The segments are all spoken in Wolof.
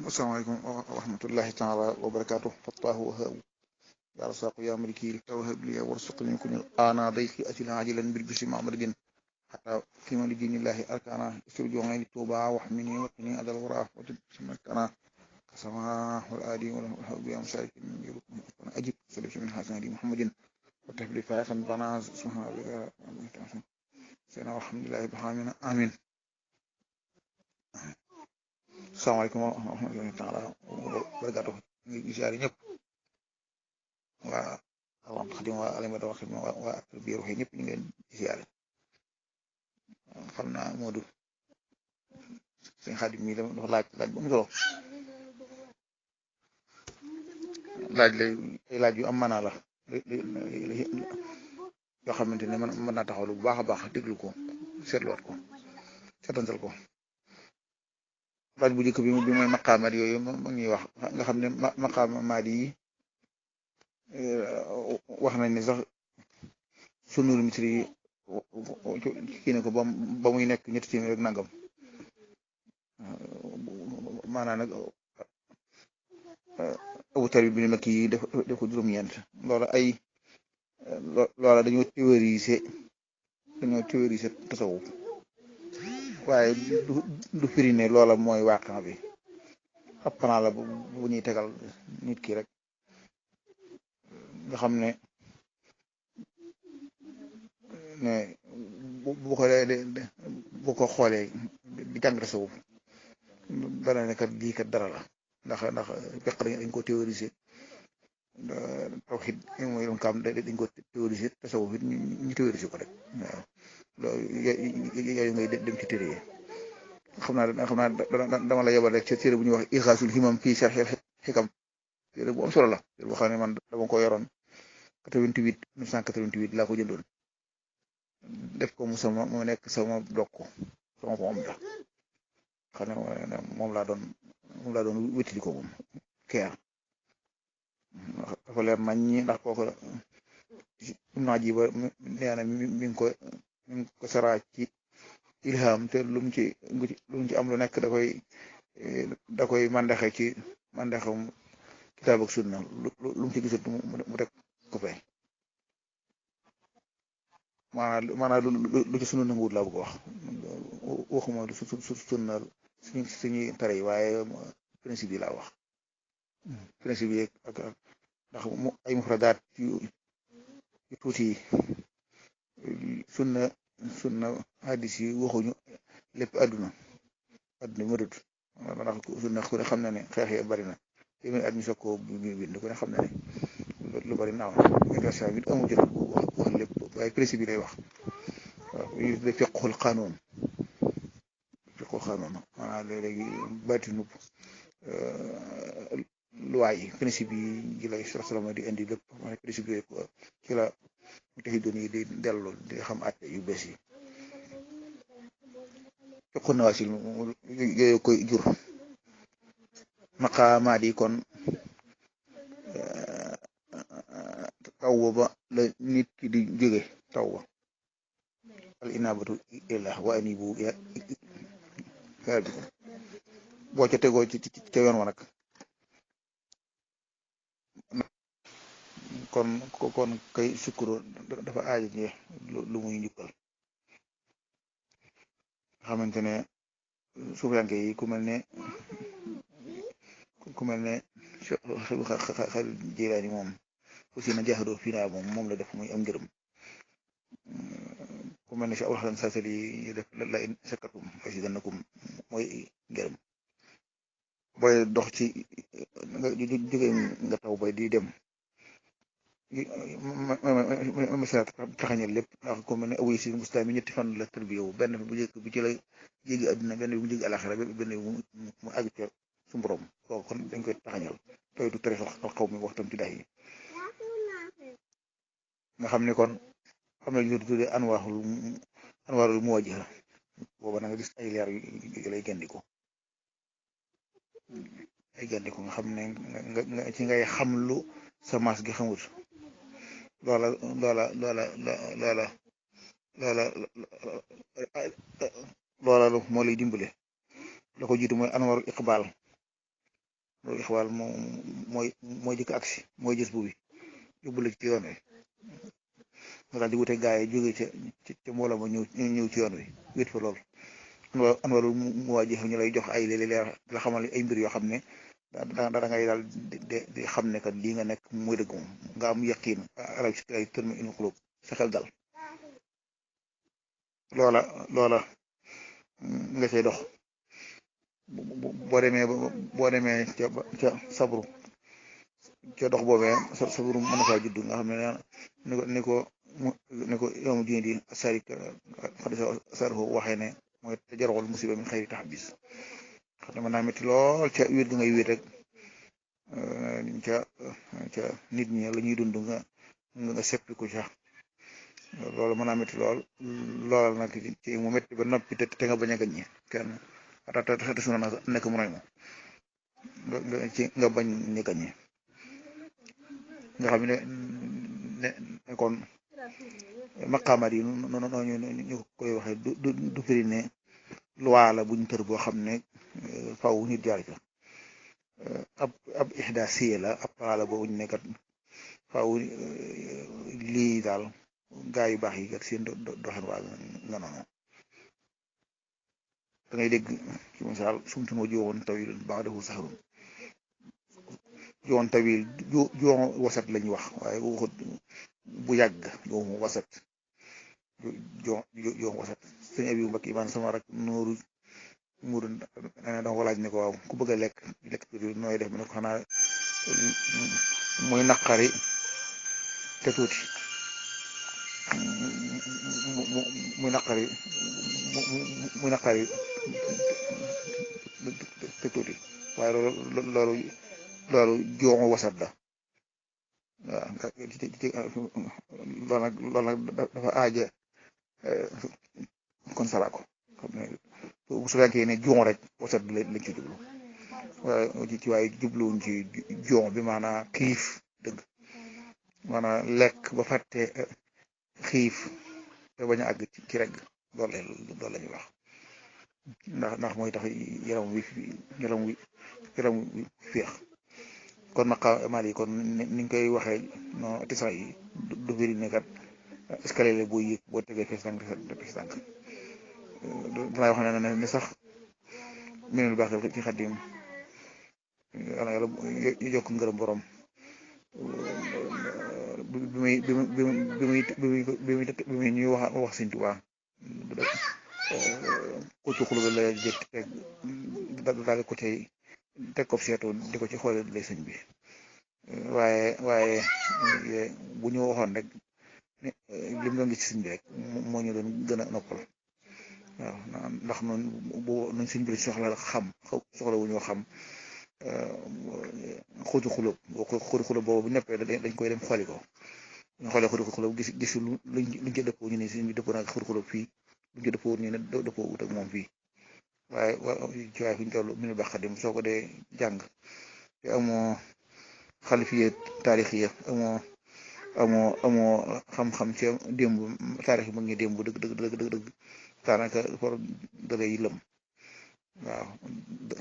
asalaamaaleykum wa rahmatullahi taala wa barakaatu fattaahu wahaabu yaa rasaaqu yaa maliki tawhab li warsuqni kun ana dayqi atil ajilan bil bisi mamadin hatta kima li dinillahi arkana isturjuuni tuuba wahmini waqini adal wara wa tubsimakana kasama wal adi wal habu ya musarikin ajib sallallahu min hasanati muhammadin wa tahli fa'an bana subhanallahi sana alhamdulillahi bihamina amin. Asalaamaaleykum wa rahmatullahi taala wa barakaatu ngi ziare ñëpp waa Alhamdu Xadim waa Alimada wax waa biir waxee ñëpp ñu ngi leen di ziare xam naa Modou sëñ Xadim mii dafa laaj bu am solo laaj laaj yu am maanaa la yoo xamante ne mën naa taxawlu bu baax a baax déglu ko seetluwaat ko seetantal ko. laaj bu njëkk bi mooy maqaamaat yooyu ma ñuy wax nga xam ne maqaamaat yi wax nañ ne sax sunul misri yi kii ne ko ba muy nekk ñetti téeméer rek nangam maanaam nag abu tari bi ne kii def ko juróom-ñeent loola dañoo théoriser tasawuf waaye du firi ne loola mooy waaqan bi ab plan la bu ñuy tegal nit ki rek nga xam ne bu ko xoolee di jàng tasawuf dana ne kat lii kat dara la ndax fekk dañ ko théoriser tawhid mooy doon kam dañ ko théoriser tasawuf it ñu théoriser ko rek waaw loolu yooyu ngay dem ci téere yi xam naa dama la yebal rek ci téere bu ñuy wax Igaasul Himam fii Sharhil Hikam téere bu am solo la téere boo xam ne man dama ko yoroon 88 1988 laa ko jëndoon def ko mu nekk sama dokk sama moom la xam ne moom laa doon wétali ko moom keer dafa leer nañ ñi ndax kooku naa ji ba nee na mi ngi ko saraa ci ilham te lu mu ci am lu nekk da koy mandaxe ci mandaxam kitaab ak sunna lu mu ci gisut mu teg ko fay maanaam lu ci sunna nanguwut laa bëgg wax waxuma su sunna suñuy tere yi waaye principe yi laa wax principe yi ak ndax ay mufradaat yu tuuti yi sunna hadis yi waxuñu lépp àdduna mëdut ndax sunna ku ne xam na ne xeex yi bari na téeméer at ñu soog koo bind ku ne xam na ne lu bari naaw na bi amu jot wax lépp waaye principe yi lay wax waaw de fiqhul qanun maanaam léegi baatinu loi yi principe yi lay salama di indi lépp maanaam principe yooyu ci la mu taxi doon yi di dellu di xam àtte yu bees yi fiqhu nawaasil yooyu koy jur maqaamaat yi kon taw ba la nit ki di jóge taw ba al inabatu ilallah wa anibu rabbikum boo ca tegoo ca yoon wa nag kon kay sukkuro dafa aaja ci lu muy njukkal xamante ne suufiyanke yi ku mel ne xel Jilaani moom aussi na jaaxadoo fii naa moom la def muy am ngërëm ku mel ne si Abul Hasan Saasali yi def la in shakartum la aziidannakum mooy ngërëm booy dox ci nga jóge nga taw bay di dem masala taxañal lépp ndax ko mel ne awoy si mustaami ñetti fan la tërbiyewu benn bu njëkk bi ci la jéggi àdduna benn bi mu jéggi àlaxira benn bi mu àgg ca su borom kooku kon dañ koy taxañal tooy du tarix xaw mi waxtam ci day yi nga xam ne kon xam ne ñu tuddee anwaarul muwajjiha booba na nga gis ay leer yu lay gandiko nga xam ne nga ci ngay xam lu sa maas gi xamut loola moo lay dimbale la ko jiitu mooy anwarul iqbal loolu ixwaal mooy jëkk agsi mooy gis bu bi yóbbu la ci yoon wi nga daal di wute gaa yi jóge ca mbooloo ma ñëw ci yoon wi wét fa loolu an walul mu waa jëf ñu lay jox ay leer la xamal ay mbir yoo xam ne da ngay daal di xam ne kat lii nga nekk mooy dëgg moom nga am yaqiin arab si ay tërmi in xulub sa xel dal loola nga cay dox boo demee ca sabru ca dox boobee sabru mën na faa judd nga xam ne ni ko yoomu dine di sari xadisa sarho waxee ne mooy te jaroxol musiba min xëyri tax bis xam ne mën naa métti lool ca wéet ga ngay wéet rek ca nit ñi la ñuy dund nga seppi ko ca loolu mën naa métti lool nag ci mu métti ba noppi te nga bañ a gaññe kenn te suna na nekk mu roy mo nga bañ ni gaññe nga xam ne kon maqaamaat yi noonu ñu koy waxee du firi ne loi la buñ tër boo xam ne faw nit jaar ca ab ihdaasiya la ab pala boobu ñu nekkat faw lii daal gaa yu baax yi kat seen doxin waa nga noonu da ngay dégg ci misaal sumtun wa jowoon tawil ba'dahu sahrun jowoon tawil jowoon wasat lañuy wax waaye waxut bu yàgg jowoon wasat jowoon wasat sëñ abi mbakk imaan sama rak nooru muuru nee dama ko laaj ne ko waaw ku bëgg a lekk nooy def mu ne ko xanaa muy naqari te tuuti muy naqari te tuuti waaye loolu joomu wasat la waaw loolu nag dafa aaja kon salaako xam ne bu su fekkee ne joon rek wasat bi lañ ci jublu waaye jubluwuñ ci joon bi maanaam xiif dëgg maanaam lekk ba fàtte xiif te bañ a àgg ci rek loolu la ñuy wax ndax mooy tax yaram wi féex kon maqaamaat yi kon niñ koy waxee non tisan yi du firi ne kat escalier la boo yëg boo tegee fees tànk danay wax ne sax minul baax ci xaddim yàlla yokk ngërëm borom bi muy ñuy wax Sëñ Tuubaa kutu xulub la jëkk teg daal ko cay teg ko seetu di ko ci xoole lay sëñ bi waaye bu ñu waxoon rek lim doon gis ci sëñ bi rek moo ñu doon gën a noppal waaw ndax noonu nuñ sëñ bi soxla wu ñoo xam xuutu xulub boobu bu neppee dañ koy dem xooli ko ñu xoolee xuutu xulub gis luñ ci dëppoo ñu ne sëñ bi dëppoo nag xuutu xulub fii luñ ci dëppoo ñu ne dëppoo wut ak moom fii waaye fi ñu toll minul baax xadim soo ko dee jàng te amoo xalifiye taarixiya amoo xam-xam ci démb taarix mag ñi démb dëgg daanaka for dalay lëm waaw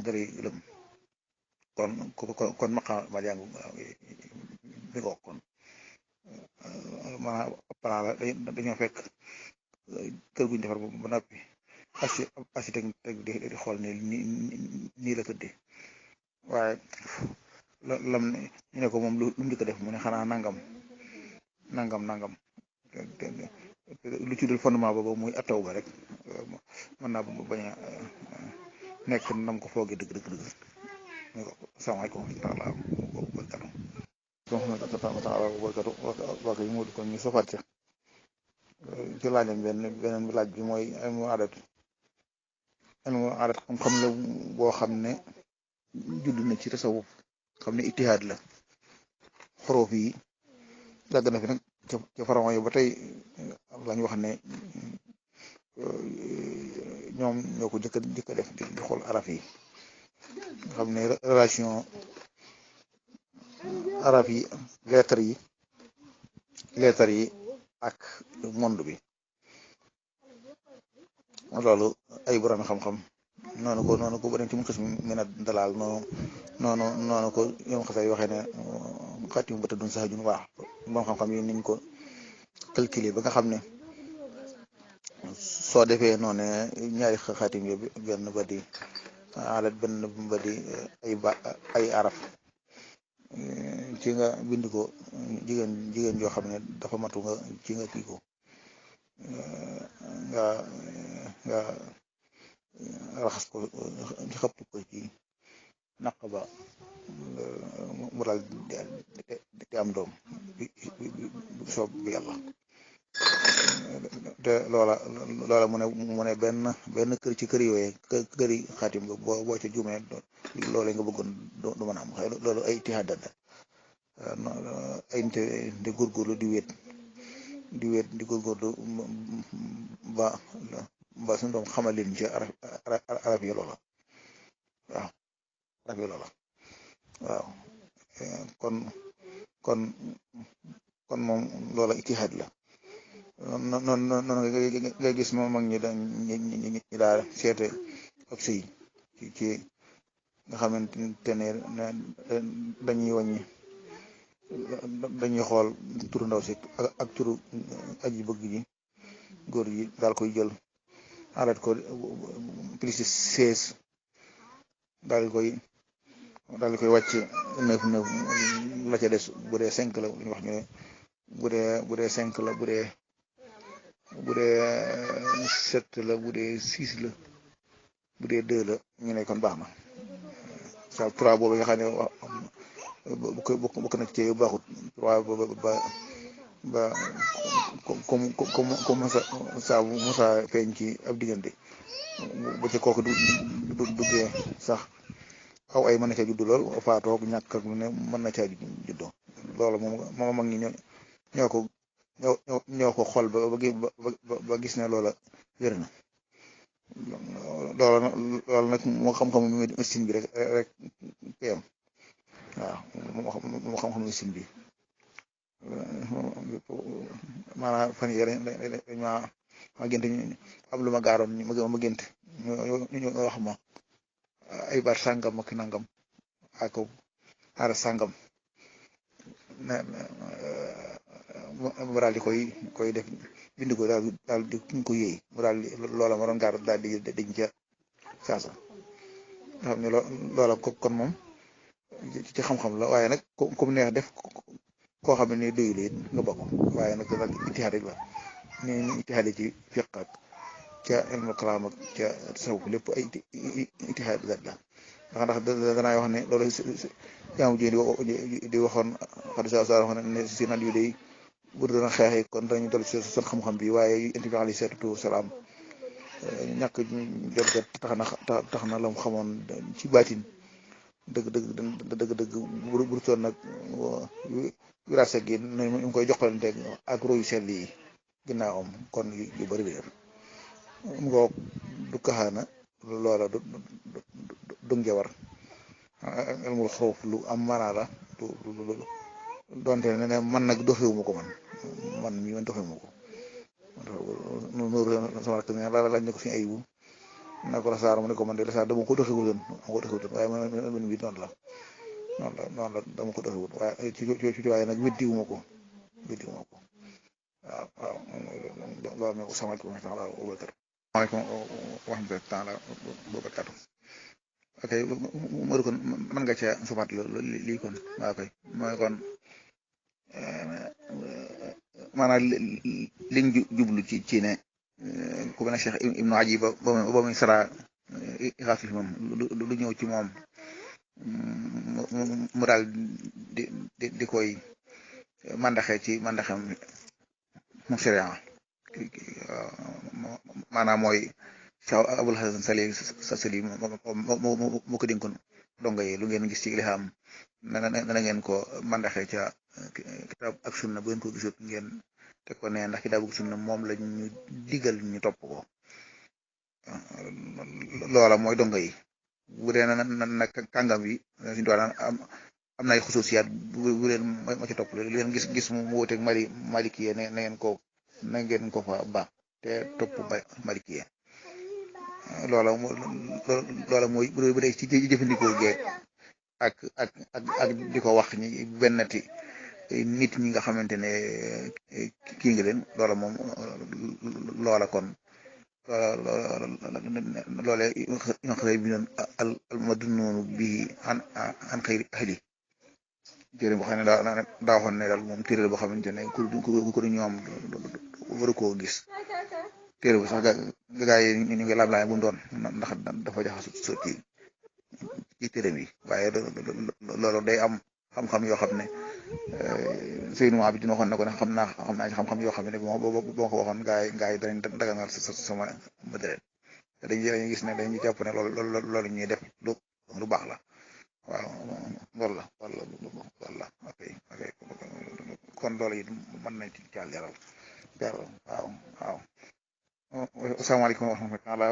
dalay lëm kon ma jàng bi ko kon maanaam plan la dañoo fekk kër guñ defar ba noppi architecte di xool ne nii la tëddee waaye lam ñu ne ko moom lu njëkk a def mu ne xanaa nangam lu ci dul fondement boobu muy attaw ba rek mën naa bañ a nekk nam ko foogee dëgg salaamaaleykum taala barkatu taala barkatu waa yi mu kon ñu sofaat ca ci laajam beneen laaj bi mooy ilmu adat xam-xam la boo xam ne judd na ci tasawuf xam ne itihaad la xorof yi yàgg na fi nag ca pharaon yi ba tey lañ wax ne ñoom ñoo ko jëkk a def di xool araf yi nga xam ne relation araf yi lettre yi ak monde bi loolu ay borom xam-xam noonu ko ba dem ci mun xis mi na dalaal noonu noonu ko ñoom xasee waxee ne xaatim ba tëddun sax jun waax moom xam-xam yi niñ ko calculer ba nga xam ne soo defee noonu ñaari xaatim yi benn ba di alat benn ba di ay araf ci nga bind ko jigéen joo xam ne dafa matu nga ci nga kii ko nga nga raxas ko xëpp ko ci naq ba mu daal di am doom bi soob bi yàlla te loola mu ne benn kër ci kër yooyee këri xaatim nga boo ca juumee loole nga bëggoon du mën a am xëy loolu ay tihaada ay nte di góorgóorlu di góorgóorlu ba suñu doom xamal leen ci arab yi loola waaw arab yi loola waaw kon moom loola itihaad la noonu nga gis moom mag ñi daal seete ab sëy ci nga xamante ne dañuy xool turu ndaw si ak turu aji bëgg ji góor ji daal koy jël alat ko plus de 16 daal di koy wàcc 9 la ca des bu dee 5 la ñu wax ñu ne bu dee 5 la bu dee 7 la bu dee 6 la bu dee 2 la ñu ne kon baax na sa 3 boobu nga xam ne bokk na ci yu baaxut 3 boobu ba comme saa bu musa feeñ ci ab diggante ba ca kooku duggee sax aw ay mën na caa juddu lool faatoog ñàkk ak lu ne mën na caa juddoo loolu moom mag ñi ñoo ko xool ba gis ne loola wér na loola nag moo xam-xamu médecine bi rek kayam waaw moo xam-xamu médecine bi maanaam fan yii dañ ma gént am lu ma gaaroon ma gént ñu wax ma ay baat sàngam ak nangam ak aara sàngam mu daal di koy def bind ko daal di ko yéey mu daal di loola ma doon gaar daal di dañ ca saasa nga xam ne loola kon moom ci xam-xam la waaye nag comme neex def koo xam ne doyul it nga bokk waaye nag daal itihaad rek la ni itihaad ci fiq ak ca ilmu kalaam ak ca tasawuf lépp ay itihaad la ndax danaa wax ne loolu jaamu ji di waxoon xaddi sa waxoon ne si nat yu day bu doon xeexee kon dañu dal ci seen xam-xam bi waaye yonent bi alayhi salaatu wasalaam ñàkk jot tax na la mu xamoon ci baatin dëgg bu toon nag wirase gi ñu ngi koy joxalante ak royu sell yi ginnaawam kon yu bëri réer ngoo du kaxaana loola du njawar ilmul xuruf lu am maanaa la donte ne man nag doxewuma ko man mii man doxewuma ko nuuru sama rakk ne la lañ ne ko suñu ayibu naa ko lasaar mu ne ko man de lasaar dama ko doxewutoon waaye man bi noonu la dama ko doxewut waaye ci waaye nag weddiwuma ko waaw loolu ne asalaamaaleykum wa rahmatulah wa barakatu waaleykum wa rahmatulah taala wa barakatu ok Modou kon mën nga cee sufaat lii kon waaw kay mooy kon maanaam liñ jublu ci ne ku mel ne Cheikh Ibnu Aji ba muy sara xaasul moom lu ñëw ci moom mu daal di koy mandaxe ci mandaxem mu sharia maanaam mooy Cheikh Abul Hasan Sali moo ko dénkoon donga yi lu ngeen gis ci ilham na ngeen ko mandaxe ca kitaab ak sunna bu ngeen ko gisut ngeen teg ko ne ndax kitaab ak sunna moom la ñu digal ñu topp ko loola mooy donga yi bu dee na kàngam yi suñu doon am na ay xususiyaat bu leen ma ci topp lu leen gis mu wuteeg malikiye na ngeen ko fa baax te topp malikiye loola mooy bu dee ci jëfandikoo geeg ak di ko wax ñi bennati nit ñi nga xamante ne kii nga leen loola moom loola kon loolee ñoo xam ne bi noon al madnuunu bii an xëyri ahli téere boo xam ne daa waxoon ne daal moom téere boo xamante ne ku du ñoom waru koo gis téere bu sax gaa yi ñu ngi laam-laame bu mu doon ndax dafa jaxasu ci téere bi waaye loolu day am xam-xam yoo xam ne Seydou bi dina waxoon na ko ne xam naa ci xam-xam yoo xam ne boo ko waxoon gaa yi danañ daganal sama matériel te dañuy gis ne dañuy jàpp ne loolu ñuy def lu baax la waaw loolu la ok kon loolu it mën nañ ci caal jaral waaw asalaamaaleykum wa rahmatulah